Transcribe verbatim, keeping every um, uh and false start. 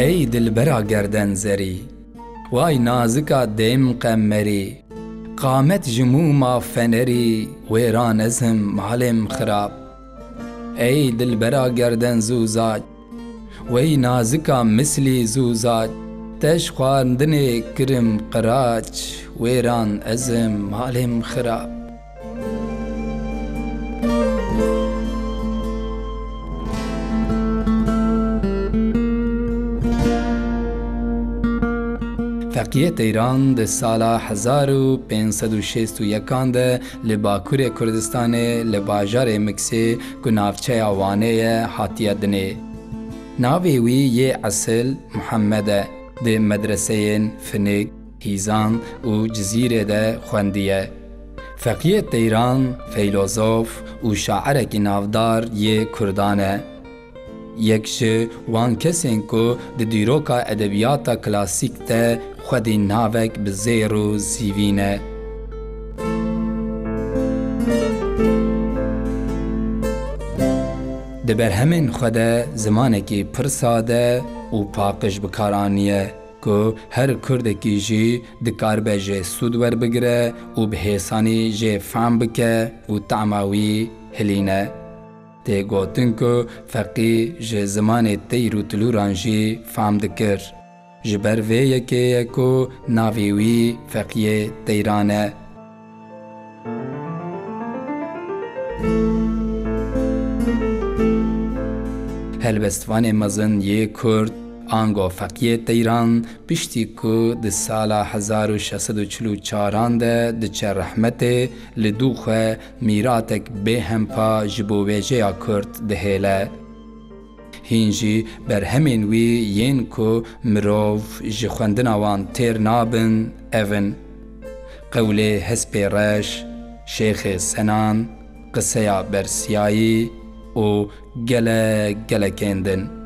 Ey dilbera gerden zerî, way nazika dêm qemerî, qamet ji mûma fenerî, wêran ez im malêm xirab. Ey dilbera gerden zûzac, wey nazika mislî zûzac, te ji xwendinê kirim qiraç, wêran ez im malêm xirab. Feqiyê Teyran di sala hezar û pênc sed û şêst û yekan de li Bakurê Kurdistanê li bajarê Miksê ku navçeya Wanê ye hatiye dinê. Navê wî yê esil Muhammed e. Di medreseyên Finik, Hîzan û Cizîrê de xwendiye. Feqiyê Teyran feylozof û şairekî navdar yê Kurdan e. Yek ji wan kesên ku di dîroka edebiyata klasîk de xwedî navek bi zêr û zîvîn e. Di berhemên xwe de zimanekî pir sade û paqij bi kar aniye ku her kurdekî jî dikaribe jê sûd werbigire û bi hêsanî jê fehm bike û tema wî hilîne. Tê gotin ku Feqî ji zimanê teyr û tilûran jî fehm dikir. Ji ber vê yekê ye ku navê wî Feqiyê Teyran e. Helbestvanê mezin yê Kurd, ango Feqiyê Teyran, piştî ku di sala hezar û şeş sed û çil û çaran de diçe rehmetê, li dû xwe mîratek bêhempa ji bo wêjeya Kurd dihêle. Hîn jî berhemên wî yên ku mirov ji xwendina wan têr nabin, ev in: Qewlê Hespê Reş, Şêxê Senan, Qiseya Bersiyayî û gelek gelekên din.